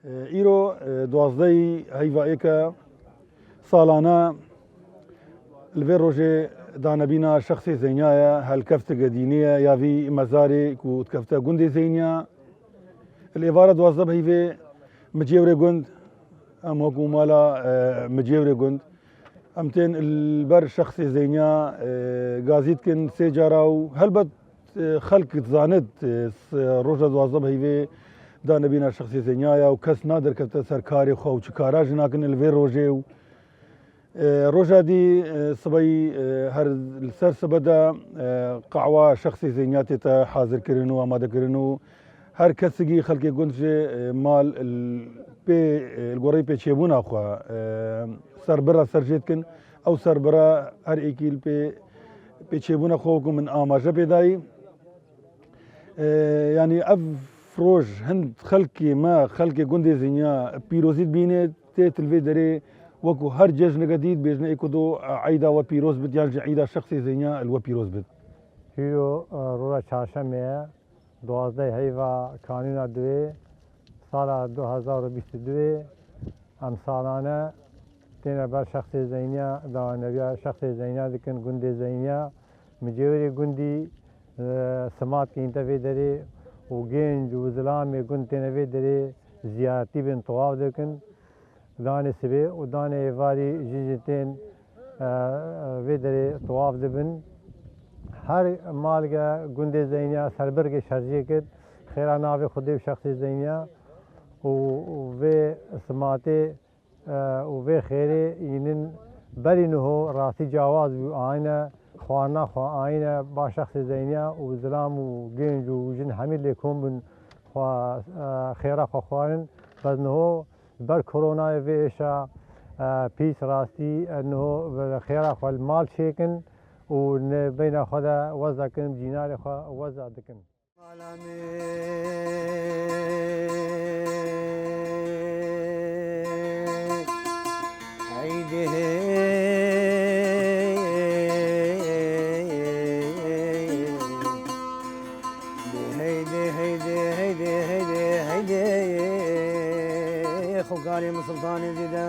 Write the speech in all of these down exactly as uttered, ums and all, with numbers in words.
Îro, e, duwazdehê heyva êk e, salane li vê rojê danebîna şexsê Zeyniya ye, helkefteke dînî ye ya vî mezarê ku dikefte gundê Zeyniya. Li êvara duwazdeh heyvê micêwrê gund, em wekû mala, e, micêwrê gund, em tên li ber şexsê Zeyniya, e, gazî dikin sê cara û helbet, e, xelk dizanit, e, s-, roja duwazdeh heyvê danebîna şexsê Zeyniya ye û kes naderkevte ser karê xwe û çi kara jî nakin li vê rojê û, e, roja dî, e, sibeyî, e, her li ser sibe de, e, qehwa şexsê Zeyniya tête hazirkirin û amadekirin û her kesigî xelkê gund jî, e, mal l-, pê, e, li gorî pêçêbûna xwe, e, ser bira ser jê dikin. Ew ser bira her êkî li pê pêçêbûna xwe wekû min amaje pê dayî. E, yanî ev roj hin xelkê me, xelkê gundê Zeyniya pîrozî dibîne, tê li vê derê wekû her cejneke dî dibêjine ê ku do eyda we pîroz bit yan jî eyda şexsê Zeyniya li we pîroz bit. Hîro, e, roja çarşemê ye. Duwazdeh heyva kanûna duê, sala du hezar û bîst û duê, em salane têne ber şexsê Zeyniya, dawanebiya şexsê Zeyniya dikin, gundê Zeyniya. Micêwirê gundî, e, simat keyîn te vê derê û gênc û zilamê gund têne vê derê ziyaretî bin, tewaf dikin. Danê sibê û danê êvarî jin jî tên, e, vê derê tewaf dibin. Her malge gundê Zeyniya serbirgê şerjê kir, xêra navê Xwedê û şexsê Zeyniya û, û vê simatê, e, û vê xêrê înin berî niho rastî cawaz bû, ayne xwarina xwe, ayne ba şexsê Zeyniya û zilam û gênc û jin hemî lê kom bin xwe, e, xêra xwe xwarin. Bes niho Ber koronayê vê êşa, e, pîs rastî, e, niho xêra xwe li mal çêkin û ne beyna xwe de wez dikin, cînarê xwe wez dikin. Heydê hey, dê hey, dê hey, dê hey, dê hey, dê hey, dê hey, dê. Xo karê min Sultanê dide.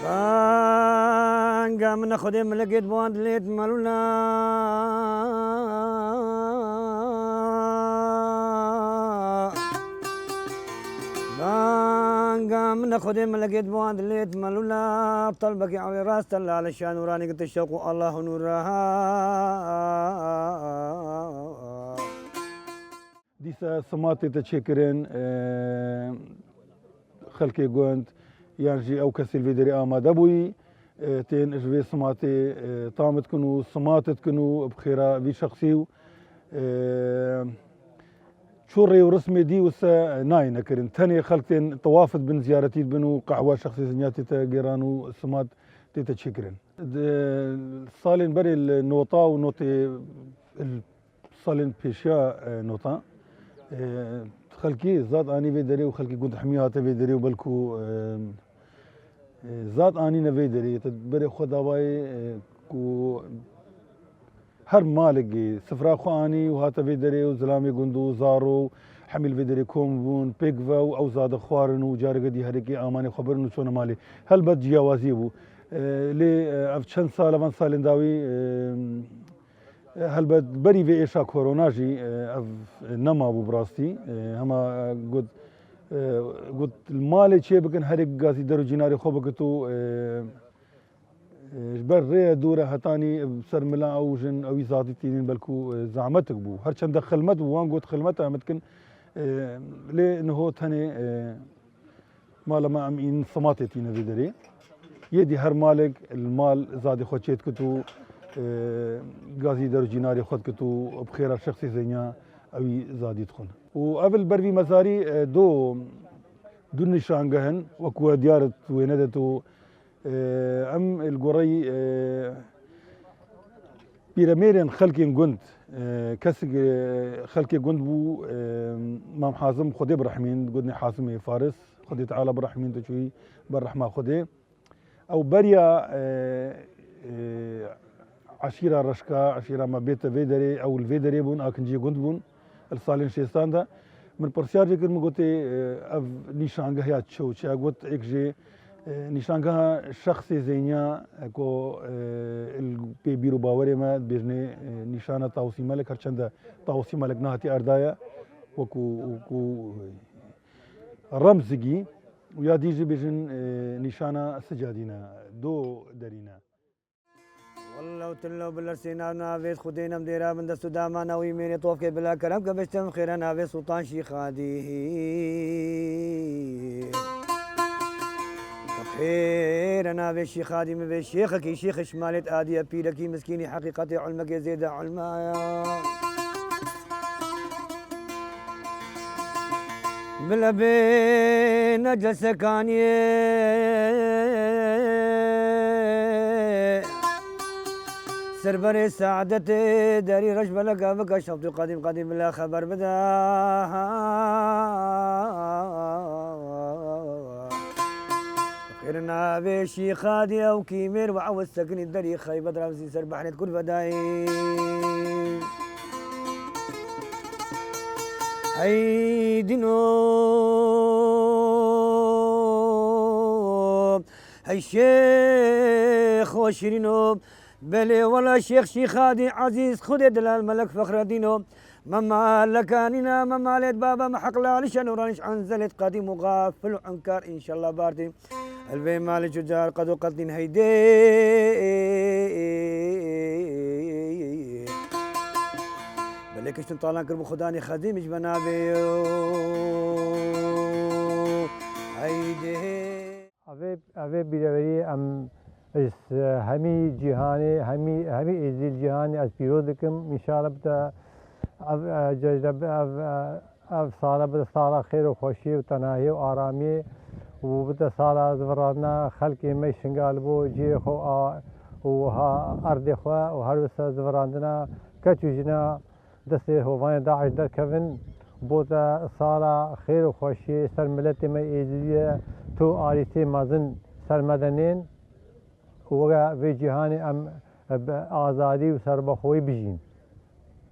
Banga min Xwedê milegêt band lêt melûla. Banga min Xwedê milegêt band lêt melûla. Talbekî ewlê rast e lale şanûranê gitişe ku Allah nûra. Dîsa simat tête çêkirin, e, xelkê gund yan jî ew kesê li vê derê amade bûyî, e, tên ji vê simatê, e, tam dikin û simat dikin û bi xêra vî şexsî û, e, çû rê û rismê dî wise nayêne kirin. Tenê xelk tên tewaf dibin, ziyaretî dibin û qehwa şexsê Zeyniya tête gêran û simat tête çêkirin. Di salên berê li nota û notê li salên pêşiya, e, nota, e, xelkî zad anî vê derê û xelkî gund hemî hate vê derê û belkû, e, e, zad anîne vê derê. Te berê xwe dawayê, e, ku her malekî sifra xwe anî û hate vê derê û zilamê gund û zaro û hemî li vê derê kom bûn, pêk ve û ew zade xwarin û careke dî herêkê amanê xwe birin û çûne malê. Helbet ciyawaziyê bû. E, lê, e, ev çend sal, evan salên dawî, e, Helbet berî vê êşa korona jî, e, ev nemabû bi rastî. E, hema, e, got, e, got, li malê çê bikin, herêk gazî der û cînarê xwe bikit û, e, e, ji ber rêye dûr e, hetanî ser mila ew jin, ewî zatî tînin, belkû, e, zehmetik bû. Her çende xilmet bû, wan got xilmet em dikin. E, lê niho tenê, e, Mala me em în simatê tîne vê derê. Yê dî her malek li mal zadê xwe çêdikit û, e, gazî der û cînarê xwe dikit û bi xêra şexsê zenya ewî zadî dixwin. Û ev li ber vî mezarî, e, do du nîşangeh in, wekû we diyar it wêne de tu, e, em li goreyî, e, pîremêrên xelkên gund, e, kesek, e, xelkê gund bû, e, Mam Hazim Xwedê birehmîn, gundê Hazimê Faris, Xwedê Teala birehmîn tu çûyî ber rehma Xwedê. Ew beriya, e, e, eşîra Reşka, eşîra me bête vê derê, ew li vê derê bûn, akinciyê gund bûn, li salên şêstan de. Min pirsyar jê kir, min gotê, e, ev nîşangeha çi û çi ye? Got, êk jê, e, nîşangeha şexsê zêniya, e, ku, e, li pê bîr û bawerê me dibêjinê, e, nîşana Tawusî Melek, her çende Tawusî Melek nehatî erda ye, wekû, wekû, e, remzigî û ya dî jî bêjin, e, nîşana sicadî ne, do derî ne. Wallah tilla bi lersê nav navê Xwedê nem dêra bin dest û damana wî mêrê tof ke bila kerem ke beştem xêre navê Sultan Şîxadî. Xêre navê Şîxadî mi vê şêxekî şêx şmalêt adiye pîrekî miskînî heqîqetê ulmekê zêde ulmaya. Bila bê ne cesekaniyê serberê saadetê derî reş beleka bike şextû qedîm qedîm bila xeber bide. Xêr navê Şîxadî ew kîmêr ve ew sekinî derî xeybet revzî ser behrêt kur vedayî. Hey dino, hey şêx û şirîno, belê wela şêx Şîxadî ezîz, Xwedê dilal melek Fexredîno, me malekanîna, me malêt baba me heqla li şen û raniş enzelêt qedîm û gafil û inkar înşallah bartî. El vê malê çu car qed û qetîn heydê. Belê kiştin talan kir bi xudanî xedî mij be nabê yo. Heydê. Evê, evê bîreveriyê em ji hemî cîhanê, hemî, hemî êzî li cîhanê ez pîroz dikim. Înşallah bite ev, e, cejre bi, ev, e, ev sala bite sala xêr û xweşiyê û tenahiyê û aramiyê û bite sala zivirandina xelkê me Şingal bo cihê xwe a, û ha erdê xwe û her wisa zivirandina keç û jina destê hovanê DAIŞ derkevin, bote sala xêr û xweşiyê ser miletê me êzidî ye, tu arîstê mezin ser me de nên û weke vê cîhanê em bi azadî û serbexweyî bijîn.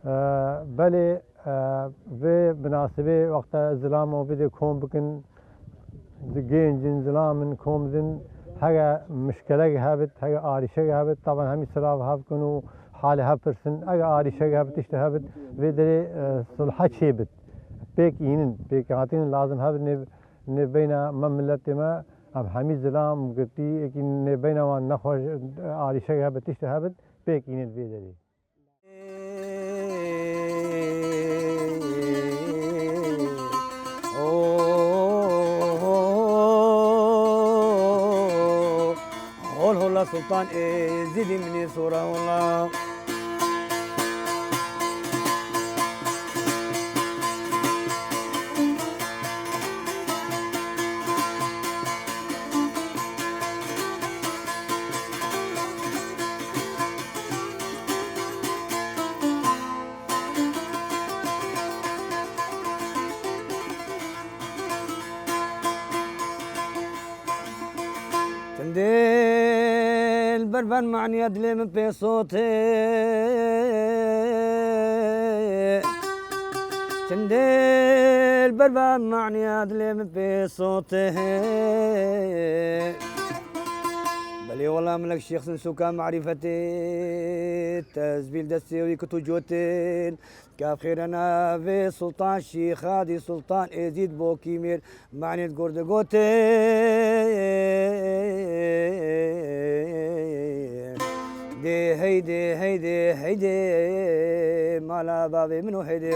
E, belê, e, vê minasibê wexta zilam û bidê kom bikin, Di gêncin, zilamin, kom din, hege mişkelek hebit, hege arîşek hebit, taban hemî silav hev kin û halê hev pirsin. Ege arîşek hebit, tişt hebit, vê derê, e, sulha çêbit. Pêk înin, pêk hatînin lazim hebit nê, nê beyna me miletê me, em hemî zilam girtî, êkî nê beyna wan nexweş, e, arîşek hebit, tişt hebit, pêk înin vê derê. Hol hola Sultan Êzidî min ê sora hola. Çendê li ber van maniya dilê min pê sotê. Çendê li ber van maniya dilê min pê sotê. Belê wela milek şêxsin sûka marîfetê, tezbîl destê wî kut û cotên. Kafxêre navê Sultan Şîxadî Sultan Êzîd Bokîmêr manêt gor digote. Dê heydê, heydê, heydê, mala bavê min û heydê.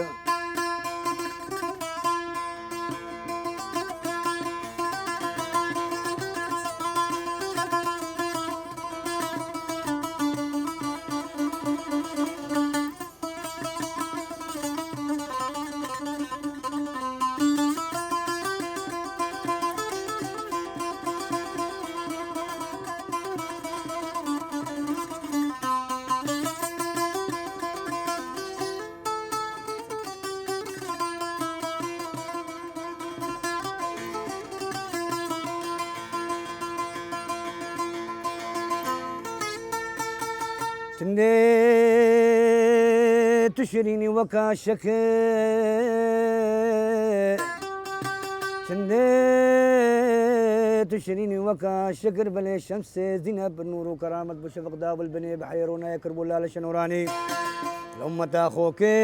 Çindê tu şirînî weka şekir, çindê tu şirînî weka şekir, belê Şemsê Zîne bi nûr û keramet bi şefiq da bil binê bi heyr û nayê kir bû lale şenoranî. Li ummeta xokê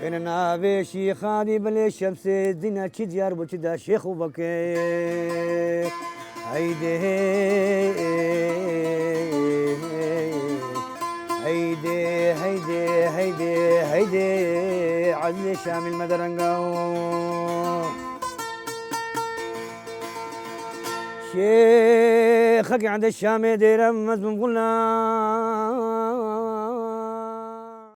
Bêne navê şîxanî bilê Şemsê Zîne çi diyar bû çi da şêx û bekê. Heydê, heydê, heydê, heydê, heydê, Ezîzê Şamîl me derenga. Şêxekî endê Şamê dêrem ez bim xula.